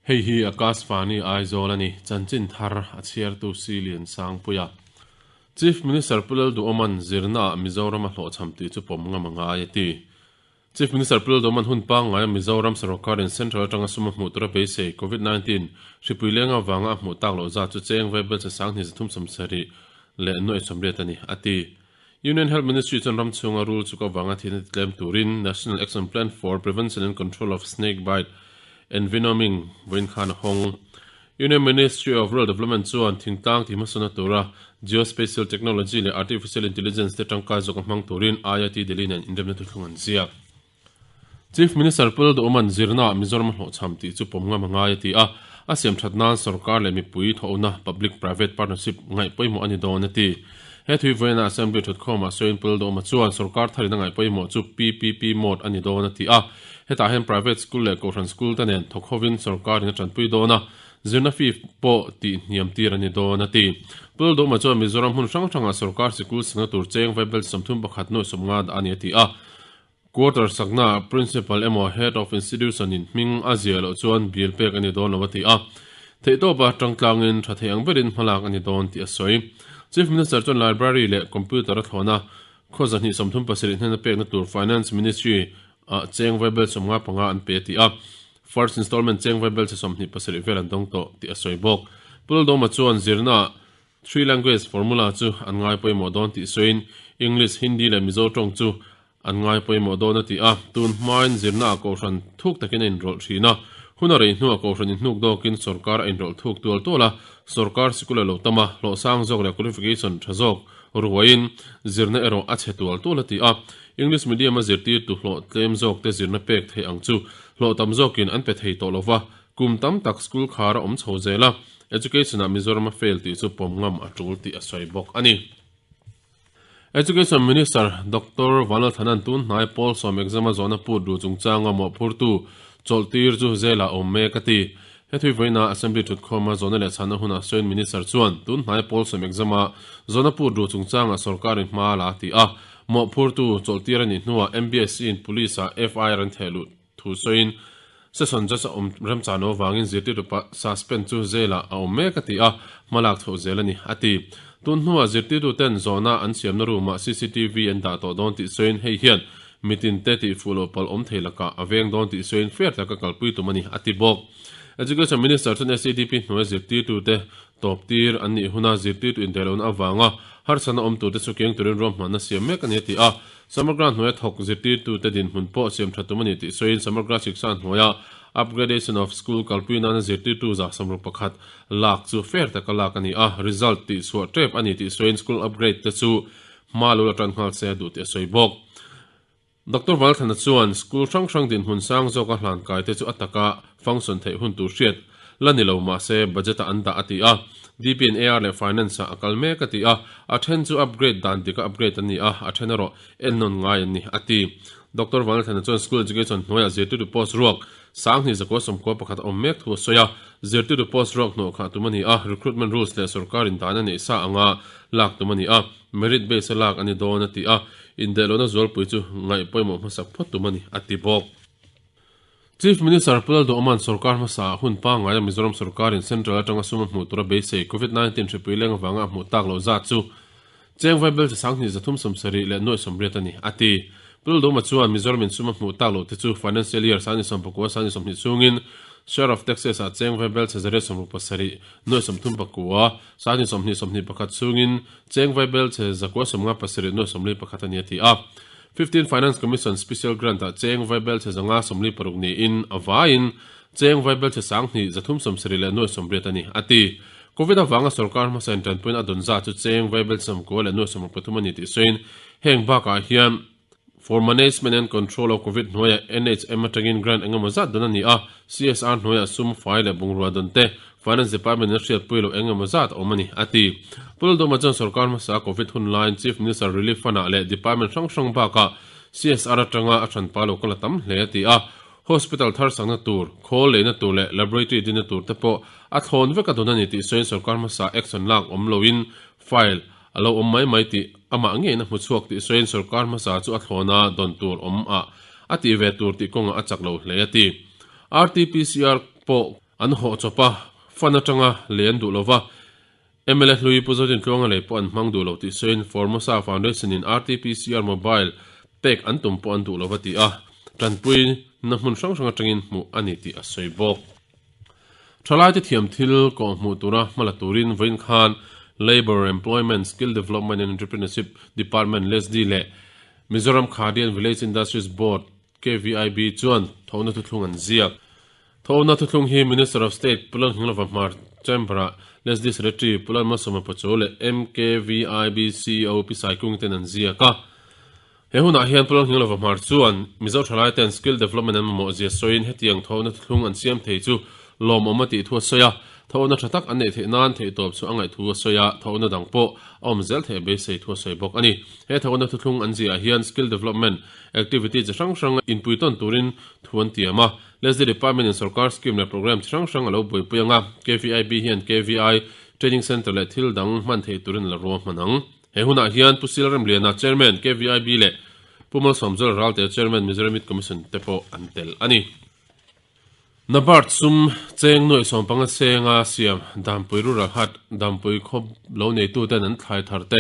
Hei hi Akashvani Aizawl a ni, chanchin thar a chhiartu Silian Sangpuia. Chief Minister Pu Lalduhoma'n zirnaah Mizoram a hlawhchham tih chu pawm ngam a ngai a ti. Chief Minister Pu Lalduhoma'n hun pangngaia Mizoram Sorkarin Central atanga sum a hmuh tura beisei Covid 19 hripui leng avanga a hmuh tak loh zat chu cheng vaibelchhe 2370 leh nuaih 80 a ni, a ti. Union Health Ministry chuan ram chhunga rul chuk avanga thihna titlem turin National Action Plan for Prevention and Control of Snake Bite Envenoming vawiin khan a hawng. Union Ministry of Rural Development chuan thingtlang ti hmasawna tura Geospatial Technology leh Artificial Intelligence te tangkai zawk a hmang turin IIT Delhi nen inremna thuthlung an ziak. Chief Minister Pu Lalduhoma'n zirnaah Mizoram a hlawhchham tih chu pawm ngam a ngai a ti a, a siam that nan sorkar leh mipui thawhna Public Private Partnership ngaih pawimawh a ni dawn a ti. He thui vawiina Assembly thutkhawmah sawiin Pu Lalduhoma chuan sorkar tharin a ngaih pawimawh chu PPP mode a ni dawn a ti a, hetah hian private school leh kohhran school te nen thawk hovin sorkarin a tanpui dawn a, zirna fee pawh tih hniam tir a ni dawn a ti. Pu Lalduhoma chuan Mizoram hmun hrang hrangah sorkar sikul sakna tur cheng vaibel 31 nuai 50 dah a ni a ti a, Quarter saknaah Principal emaw Head of Institution in hming a ziah loh chuan bill pek a ni dawn lo a ti a, theihtawpa tangtlangin tha thei ang berin hmalak a ni dawn tih a sawi. Chief Minister chuan Library leh Computer a thlawn a, khaw 237 hnena pekna tur Finance Ministry ah cheng vaibel 55 an pe a ti a, First Installment cheng vaibel che 27 vel an dawng tawh tih a sawi bawk. Pu Lalduhoma chuan zirnaah Three Language Formula chu an ngai pawimawh dawn tih sawiin English, Hindi leh Mizo tawng chu an ngai pawimawh dawn a ti a, tun hmain zirnaah kohhran thuk takin a inrawlh thin a, hun a rei hnuah kohhran inhnuk dawkin sorkar a inrawlh thuk tual tual a, sorkar sikul a lo tam a, hlawh sang zawk leh qualification tha zawk ruaiin zirna erawh a chhe tual tual a ti a, English medium a zirtirtu hlawh tlem zawkte zirna pek theih ang chu hlawh tam zawkin an pe thei tawh lova, kum tam tak school khar a awm chho zel a. Education ah Mizoram a fail tih chu pawm ngam a tul tih a sawi bawk a ni. Education Minister Doctor Vanlalthana'n tun hnai pawl sawm exam a zawhna put ru chungchanga mawhphurtu chawlhtir chu zelah a awm mek a ti. He thui vawiina Assembly thutkhawma zawhna leh chhanna hunah sawiin Minister chuan tun hnai pawl sawm exam a zawhna put ru chungchanga sorkarin hma a la ti a, mawhphurtu chawlhtir a nih hnuah MBSE in Police ah FIR an thehluh Thu sawiin, Session judge a awm remchan lo avangin zirtirtu pa suspend chu jail-ah a awm mek a ti a, hmalak chhoh zel a ni, a ti. Tun hnuah zirtirtu ten zawhna an siamna room-ah cctv an dah tawh dawn tih sawiin hei hian mitinte tihfuh loh palh awm thei lakah a veng dawn tih sawiin fair taka kalpui tum a ni, a ti bawk. Education Minister chuan SEDP hnuaia zirtirtute tawp tir an nih huna zirtirtu indaihlohna avanga harsatna awm turte chu keng turin ruahmanna siam mek a ni a ti a. Samagra hnuaia thawk zirtirtute dinhmun pawh siam tha tum a ni tih sawiin Samagra Shiksha hnuaia Upgradation of School kalpui nana zirtirtu 101 lak chu fair taka lak a ni a, result tih chhuah tep a ni tih sawiin school upgrade te chu hma lo la tan nghal se a duh tih a sawi bawk. Doctor Valthana chuan school hrang hrang dinhmun sang zawka hlan kai te chu a taka function theih hun tur hriat la ni lo mahse budget-ah an dah a ti a, DP and AR leh Finance-ah a kal mek a ti a, a then chu upgrade dan dika upgrade an ni a, a then erawh ennawn ngai an ni a ti. Doctor Vanlalthana chuan School Education hnuaiah zirtirtu post ruak 2191 a awm mek thu a sawi a, zirtirtu post ruak hnawh khah tum a ni a, recruitment rules leh sorkarin dan a neih sa anga lak tum a ni a, merit base-a lak a ni dawn a ti a, indaihlohna zualpui chu ngaih pawimawh hmasak phawt tum a ni a ti bawk. Chief Minister Pu Lalduhoma'n sorkar hmasa ah hun pangngaia Mizoram sorkarin Central atanga sum a hmuh tura beisei Covid-19 hripui leng avanga a hmuh tak loh zat chu cheng vaibel chi 2337 leh 80 a ni, a ti. Pu Lalduhoma chuan Mizoramin sum a hmuh tak loh te chu Financial Year 2019 2020 chhungin Share of Taxes ah cheng vaibel chi 167 39 2021 chhungin cheng vaibel chi 957 41 a ni, a ti a. Fifteen Finance Commission Special Grant ah cheng vaibelchhe 546 niin a vaiin cheng vaibelchhe 2370 leh 80 a ni, a ti. Covid avanga sorkar hmasa in tanpuina a dawn zat chu cheng vaibelchhe 90 leh 83 a ni tih sawiin heng bakah hian For Management and Control of Covid hnuaiah NHM atangin grant engemaw zat dawn a ni a, CSR hnuaiah sum fai leh bungrua dawn te Finance Department in a hriatpui loh eng emaw zat a awm a ni, a ti. Pu Lalduhma chuan sorkar hmasa Covid hun laiin Chief Minister Relief Fund ah leh Department hrang hrang bakah CSR atanga a hranpa lo kal a tam hle a ti a. Hospital thar sakna tur, khawl leina tur leh laboratory dinna tur te pawh a thlawn vek a dawn a ni tih sawiin sorkar hmasa action lak awm loin file a lo awm mai mai tih amah ngeiin a hmu chhuak tih sawiin sorkar hmasa chu a thlawna dawn tur awm ah a tih ve tur tih kawngah a chak lo hle a ti. RTPCR pawh. an hawh chawp a, fund atanga lei an duh lo va, mla hlui Pu Zodintluanga lei pawh an hmang duh lo tih sawiin Formosa Foundation in RTPCR mobile pek an tum pawh an duh lo va ti a, tanpui na hmun hrang hrang atangin hmuh a ni tih a sawi bawk. Thalaite thiam thil kawh hmuh tura hmala turin vawiin khan Labour, Employment, Skill Development and Entrepreneurship Department, LESDI, leh Mizoram Khadi and Village Industries Board, KVIB, chuan thawhna thuthlung an ziak. Thawhna thuthlung hi Minister of State Pu Lalnghinglova Hmar Chamber-ah LESDI Secretary Pu Lalmalsawma Pachuau leh MKVIB CEO Pi Saikung ten an ziak a. He hunah hian Pu Lalnghinglova Hmar chuan Mizo thalai ten skill development an mamawh zia sawiin hetiang thawhna thuthlung an siam thei chu lawmawm a tih thu a sawi a. Thawhna tha tak an neih theih nan theihtawp chu a ngaih thu a sawi a, thawhna dang pawh a awm zel theih a beisei thu a sawi bawk a ni. He thawhna thuthlung an ziah hian skill development activity chi hrang hrang inpuitawn turin thu an tiam a. LSD Department in sorkar scheme leh programme chi hrang hrang a lo buaipui ang a, KVIB hian KVI Training Centre leh thil dang hman theih turin a la ruahman ang. He hunah hian Pu Sil Remliana, Chairman, KVIB leh Pu Malsawmzawla Ralte, Chairman, Mizoram Youth Commission te pawh an tel a ni. Nabard sum cheng nuaih sawmpanga senga siam Dampui Rural Hut, Dampui khaw lo neituten an thlai thar te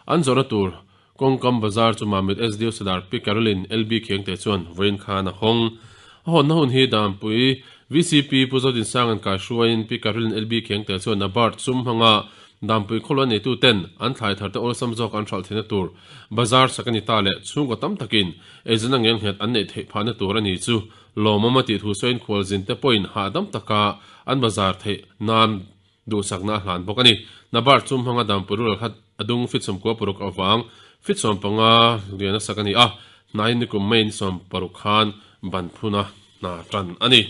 an zawrhna tur kawngkam bazar chu Mamit SDO Sadar Pi Caroline LB Khiangte chuan vawiin khan a hawng. A hawnna hun hi Dampui VCP Pu Zodinsanga'n kaihruaiin Pi Caroline LB Khiangte chuan Nabard sum hmanga Dampui khaw lo neituten an thlai thar te awlsam zawk an hralh theihna tur bazar sak a ni ta leh chhungkaw tam takin eizawnna ngelnghet an neih theih phahna tur a ni chu Lawmawm a tih thu sawiin khualzin te pawhin hahdam taka an bazar theih nan duhsakna a hlan bawk a ni. Nabar chu hmanga Dampui rural khat a dung fit sawmkua paruk avang fit 15 lian a sak a ni a, hnaiin nikum May ni 16 khan ban phuna hna tan a ni.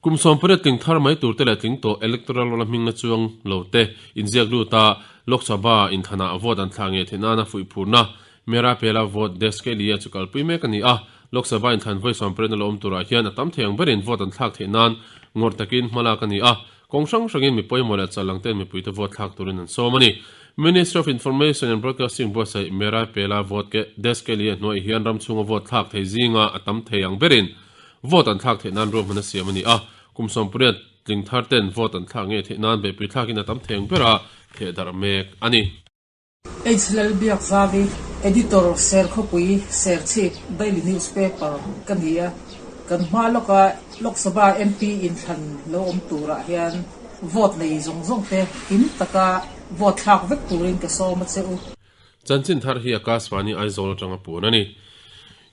Kum 18 tling thar mai tur te leh tling tawh electoral roll a hming na chuang lo te inziak lut a, Lok Sabha inthlanah vote an thlah ngei theih nana fuihphurna Mera Pehla Vote Desk ke lia chu kalpui mek a ni a. Lok Sabha inthlan vawi 18 a la awm turah hian a tam thei ang berin vote an thlak theih nan ngawrh takin hmalak a ni a. Kawng hrang hrangin mi pawimawh leh challang ten mipuite vote thlak turin an sawm a ni. Ministry of Information and Broadcasting buatsaih Mera Pehla Vote ke Desk ke lia hnuaih hian ram chhunga vote thlak thei zinga a tam thei ang berin Vote an thlak theih nan ruahman a siam a ni a, kum 18 tling thar ten vote an thlak ngei theih nan beihpui thlakin a tam thei ang bera theh darh mek a ni. H. Lalbiakzavi, Editor, Serkhawpui, Serchhip, Daily Newspaper ka ni a, kan hma lawka Lok Sabha MP inthlan lo awm turah hian vote nei zawng zawng te kim taka vote thlak vek turin ka sawm a che u. Chanchin thar hi Akashvani Aizawl atanga puan a ni.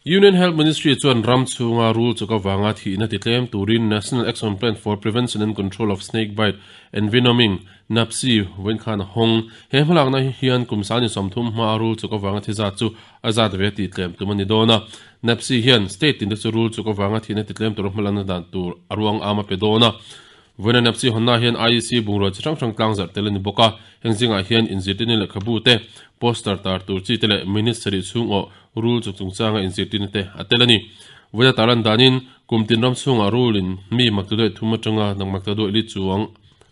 Union Health Ministry chuan ram chhunga rul chuk avanga thihna ti tlem turin National Action Plan for Prevention and Control of Snake Bite and Venoming, NAPSI, vawiin khan a hawng. He hmalakna hian kum sani 30 hmaa rul chuk avanga thi zat chu a zat ve tih tlem tum a ni dawn a. NAPSI hian state tinte chu rul chuk avanga thihna ti tlem tura hmalakna dan tur a ruang am a pe dawn a. Vawiina NAPSI hawnna hian IEC bungrua chi hrang hrang tlang zarh tel a ni bawk a, heng zingah hian inzirtirna lehkhabu te, poster tar tur chi te leh minute sarih chhung awh rul chuk chungchanga inzirtirna te a tel a ni. Vawiina tarlan danin kum tin ram chhungah rul in mi maktaduaih thum atanga nang maktaduaih li chuang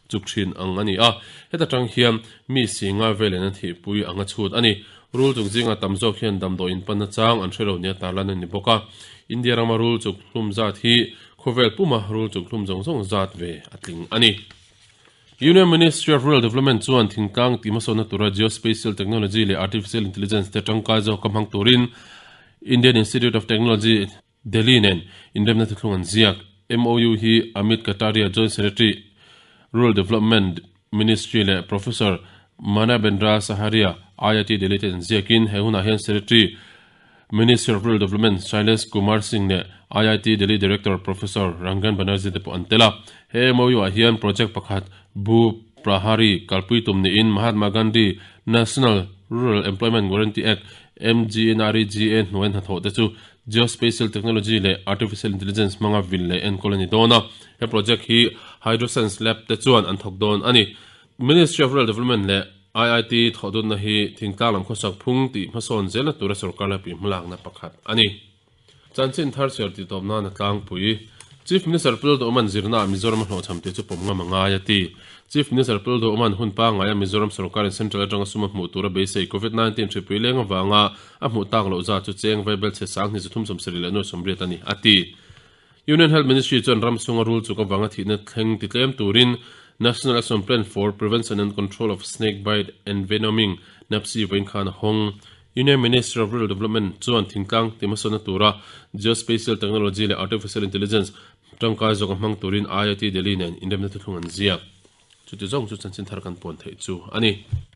chuk thin ang a ni a, heta tang hian mi singa velin an thihpui ang a chhut a ni. Rul chuk zingah tam zawk hian damdawi inpanna chang an hre lo nia tarlan a ni bawk a, India rama rul chuk hlum zat hi Khawvel puma rul chung hlum zawng zawng zat ve a tling a ni. Union Ministry of Rural Development chuan thingtlang tih hmasawnna tura Geospatial Technology leh Artificial Intelligence te tangkai zawk a hmang turin Indian Institute of Technology, Delhi nen inremna thuthlung an ziak. MOU hi Amit Kataria, Joint Secretary, Rural Development Ministry leh Professor Manabendra Saharia, IIT Delhi ten an ziakin he hunah hian Secretary, Minister of Rural Development Shailesh Kumar Singh leh IIT Delhi Director Professor Rangan Banerjee te pawh an tel a. He MOU ah hian project pakhat Bu Prahari kalpui tum niin Mahatma Gandhi National Rural Employment Guarantee Act, MGNREGA, hnuaia hnathawh te chu Geospatial Technology leh Artificial Intelligence hmanga vil leh enkawl a ni dawn a. He project hi Hydrosense Lab te chuan an thawk dawn a ni. Ministry of Rural Development leh IIT thawhdutna hi thingtlang lam khawsak phung tih hmasawn zelna tura sorkar laipui hmalakna pakhat a ni. Chanchin thar chhiar tih tawp nan a tlangpui. Chief Minister Pul Duhman zirnaah Mizoram a hlawhchham tih chu pawm ngam a ngai a ti. Chief Minister Pul Duhman hun pangngaia Mizoram sorkarin central atanga sum a hmuh tura beisei Covid-19 hripui leng avanga a hmuh tak loh zat chu cheng vaibel chhe 2370 leh 80 a ni a ti. Union Health Ministry chuan ram chhunga rul chuk avanga thihna thleng ti tlem turin National Action Plan for Prevention and Control of Snake Bite Envenoming, NAPSI, vawiin khan a hawng. Union Ministry of Rural Development chuan thingtlang tihmasawnna tura Geospatial Technology leh Artificial Intelligence tangkai zawk a hmang turin IIT Delhi nen inremna thuthlung an ziak. Chuti zawng chu chanchin thar kan puan theih chu a ni.